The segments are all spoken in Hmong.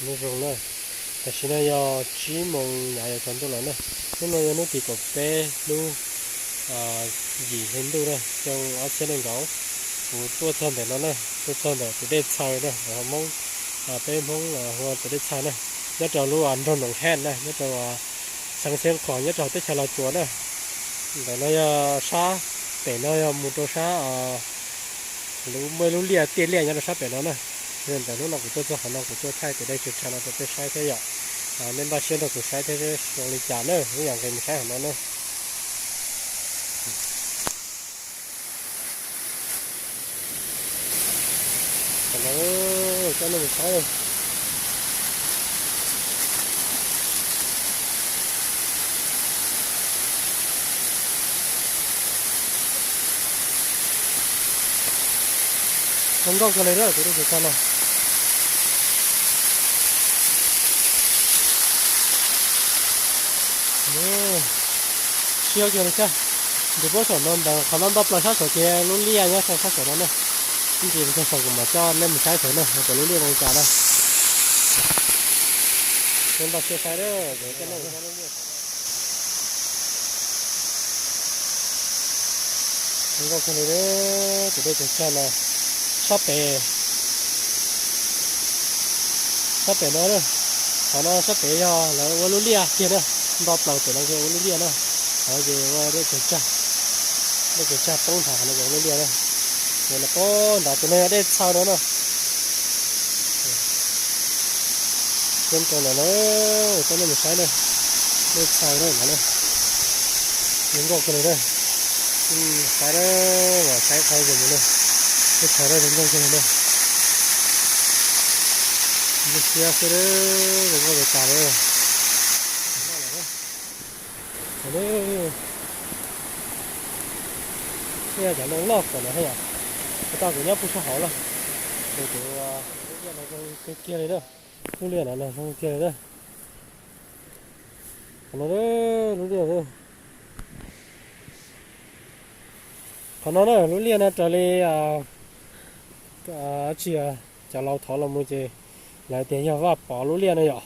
Nyob zoo na, tam sim no yog tsib moos yav yuav tsaus ntuj lawm na. Hnub no yog hnub tim kaum peb lub yim hli ntuj na, xyoo ob txhiab nees nkaum. Kuv tuaj txog ntawm no na, tuaj txog ntawm tus dej Txhaws na, Hmoob, peb Hmoob hu ua tus dej Txhaws na, nyob rau lub nroog Noom Hej na, nyob rau xeev Xiav Khuam, nyob rau teb chaws Los Tsuas na. Ntawm no yog sab pem no yog mus rau sab, muaj ib lub liaj, tiaj liaj nyob rau sab pem no na. Yog ntawm hnub no kuv tuaj txog qhov no kuv tuaj thaij tus dej tsaws tsag no rau peb saib thiab yom. Nej npaj siab nrog kuv saib thiab zoo li cas na, ib yam nqis mus saib qhov no na. Coj nej mus saib. Zoo nkauj kawg li na tus dej tsaws tsag no. Siab kawg li thiab. Ntim puab saum no ntawd qhov no nto plaws sab saum ces lub liaj nyob rau sab saum no na. Ntim mus txog saum kuv mam coj nej mus saib saum na, saum lub liaj zoo li cas na. Npaj siab saib na, coj nej mus saib lub liaj. Zoo nkauj kawg li, tus dej tsaws tsag no, sab pem, sab pem no, qhov no sab pem yog lawv ua lub liaj kiag na, nto plaws pem no ces ua lub liaj na, qhov ces ua dej tsaws tsag, dej tsaws tsag poob nthav qhov no ces ua lub liaj na, ces los poob nthav tus no yog dej Txhaws no na. Coob rau ntawm no, coj nej mus saib na, dej Txhaws na, zoo nkauj kawg li na, saib na, saib qhov zoo mus na, dej Txhaws na zoo nkauj kawg li na, ntxim siab xwb, zoo nkauj li cas na. Thiab cov ntoo loj kom no thiab yom, kuv tau kuv nyob puag sab hauv lawm, ces kuv, lub liaj no zoo kawg kiag li na, lub liaj no zoo kiag li na. Qhov no lub liaj, qhov no na lub liaj no raws li tsis, cov laus thov los mus ces lawv tias yog Vaj Pov lub liaj na yom,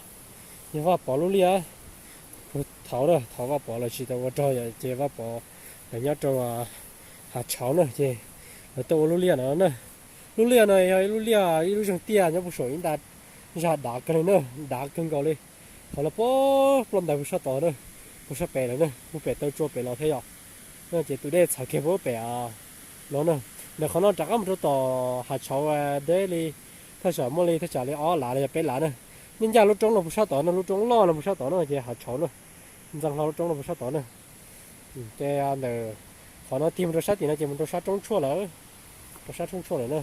yog Vaj Pov lub liaj. Thaum na, thaum Vaj Pov lawv tsis tau ua rog yom, ces Vaj Pov lawv nyob rau Hav Tshauv na, ces lawv tuaj ua lub liaj no na. Lub liaj no yog ib lub liaj, ib lub zeeg tiaj nyob puag saum ib nta zag dav kawg li na, dav kawg nkaus li. Qhov lawv puag ploj ntawd puag sab tod na, puag sab pem lawm na, puag pem taw tsua pem los thiab yom. Ces tus dej txhawv kiag puag pem no na. Ntawm qhov no rov qab mus rau tom Hav Tshauv deb li, thaj tsam muaj li thaj tsam li ob lav los yog peb lav na. Nyij ncaj lub roob no puag sab tod no, lub roob loj no puag sab tod no ces Hav Tshauv na. Ntxeev hlo lub roob no puag sab tod na. Ces ntawm qhov no tig mus rau sab tim no ces mus rau sab roob tshuaj lawm, rau sab roob tshuaj lawm na.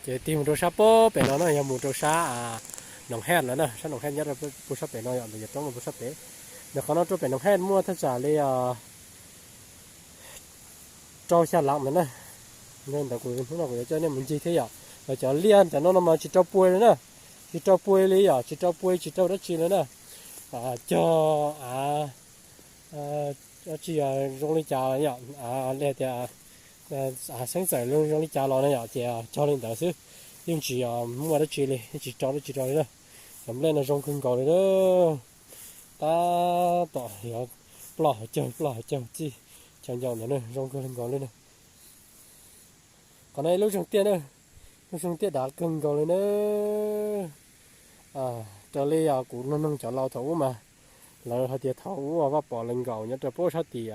Ces tig mus rau sab puag pem no na, yog mus rau sab Noom Hej lawm na, sab Noom Hej nyob rau puag sab pem no yom, ntawm yog roob no puag sab pem. Ntawm qhov no rau pem Noom Hej muaj thaj tsam li rau xya lav ntawd na. Ntawd kuv hnub no kuv yuav coj nej mus ncig thiab yom. Lawv cov liaj cov no no mas tsis rau pua li na, tsis rau pua li yom, tsis rau pua tsis rau dab tsi li na. Cog av, tsis zoo li cas yom, li tias av xeeb txawm zoo li cas los na yom, ces cog li ntawd xwb, yeej tsis muaj dab tsi li, yeej tsis rau dab tsi rau li na. Cov nplej no zoo kawg nkaus li na. Tab tom yog ploj hav cawg ploj hav cawg txij chaw ncau ntawd na, zoo kawg li nkaus li na. Qhov no ib lub zeeg tiaj na, lub zeeg tiaj dav kawg nkaus li na. Raws li kuv mloog mloog cov laus thaum ub mas lawv hais tias thaum ub Vaj Pov lawv nkaum nyob rau puag sab tim,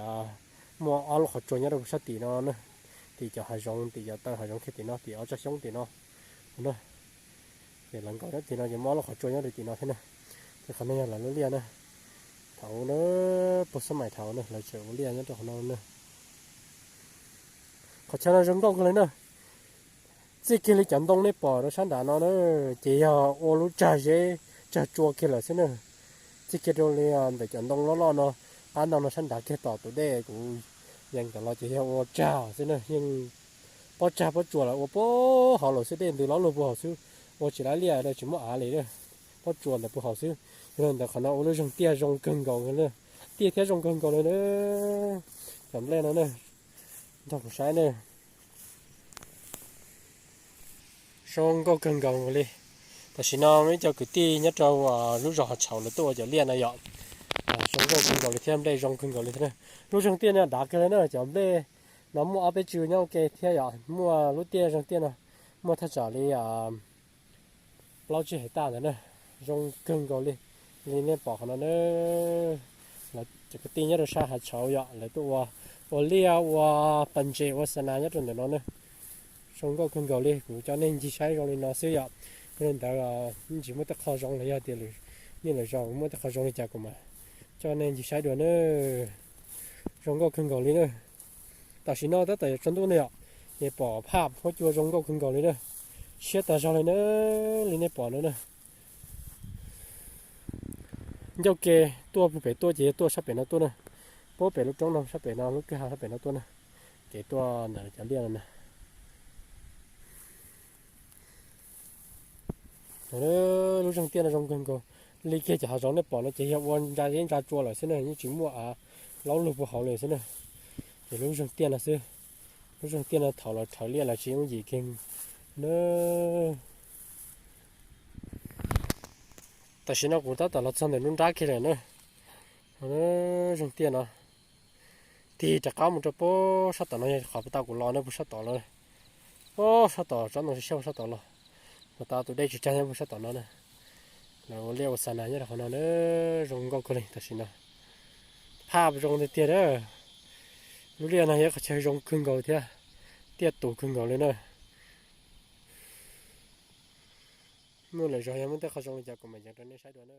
muaj ob lub qhov tsua nyob rau puag sab tim no na, tim cov hav zoov, tim cov taw hav zoov kiag tim no, tim ob tsob xyoob tim no na. Ces lawv nkaum nyob tim no ces muaj ob lub qhov tsua nyob rau tim no thiab na. Ces qhov no yog lawv lub liaj na. Thaum ub na, puag xab mais thaum ub na lawv tseem ua liaj nyob rau qhov no na. Qhov chaw no zoo nkauj kawg li na. Txij kiag li cov ntoo nej pom rau sab nram no na, ces yog ua lub tsag zeb, tsag tsua kiag lawm xwb na. Txij kiag rau li ntawm cov ntoo loj loj no, qab ntoo no sab nrad kiag tom tus dej kuv yees tom los ces yog ua tsag xwb na, yeej pob tsag pob tsua lawm ua puag hauv lawm xwb, dej ntws loj luaj puag hauv xwb, ua tsis lab liaj tsis muaj av li. Pob tsua ntawd puag hauv xwb. Yog li ntawd qhov no ua lub zeeg tiaj zoo kawg nkaus li, tiaj thiab zoo kawg nkaus li na. Cov nplej no na, nrog kuv saib na. Zoo nkauj kawg nkaus li. Tam sim no ib co kwv tij nyob rau lub zos Hav Tshauv lawv tuaj ua cov liaj no yom. Zoo nkauj kawg nkaus li thiab nplej zoo kawg nkaus li thiab na. Lub zeeg tiaj no dav kawg li na, cov nplej no muaj ob peb tsw nyob ua ke thiab yom, muaj lub tiaj zeeg tiaj no muaj thaj tsam li plaub tsib hais taj ntawd na. Zoo kawg nkaus li, li nej pom qhov no na. Cov kwv tij nyob rau sab Hav Tshauv yom, lawv tuaj ua, ua liaj ua pas ntses ua xa nas nyob rau ntawm no na. Zoo nkauj kawg nkaus li, kuv coj nej ncig saib zoo li no xwb yom. Yog li ntawd tsis muaj tej qho zoo los yog tias nej lawm zos muaj tej qho zoo li cas kuv mam coj nej ncig saib dua na. Zoo nkauj kawg nkaus li na. Tam sim no tab tom yuav tsaus ntuj ne yom, es pom phaj huab cua zoo nkauj kawg nkaus li na. Siab tag zog li na, li nej pom no na. Ncauj ke tuaj puag pem tuaj ces yog tuaj sab pem no tuaj na. Puag pem lub roob no sab pem no, lub kwj ha sab pem no tuaj na. Ces tuaj ntawm cov liaj no na. Lub zeeg tiaj no zoo kawg nkaus. Li kiag cov hav zoov nej pom no ces yog ua ntsa zeb ntsa tsua lawm xwb na, yeej tsis muaj av laub lug puag hauv li xwb na. Ces lub zeeg tiaj no xwb, lub zeeg tiaj no thaum lawv rhawv liaj lawv tsis yooj yim kiag na. Tam sim no kuv tab tom los txog ntawm lub nrab kiag lawm na. Zeeg tiaj no tig rov qab mus rau puag sab tom no, yog qhov puag ta kuv los no puag sab tom lawm. Puag sab tom tsob ntoo siab siab puag sab tom los, puag ta tus dej tsis tsag nyob puag sab tom no na. Lawv ua liaj ua xa nas nyob rau qhov no na. Zoo nkauj kawg li tam sim no. Phaj zoo tiag tiag na. Lub liaj no yog qhov chaw zoo kawg nkaus thiab tiaj tus kawg nkaus li na. Muaj lawm zog yog muaj tej qho zoo li cas kuv mam yees rau nej saib dua na.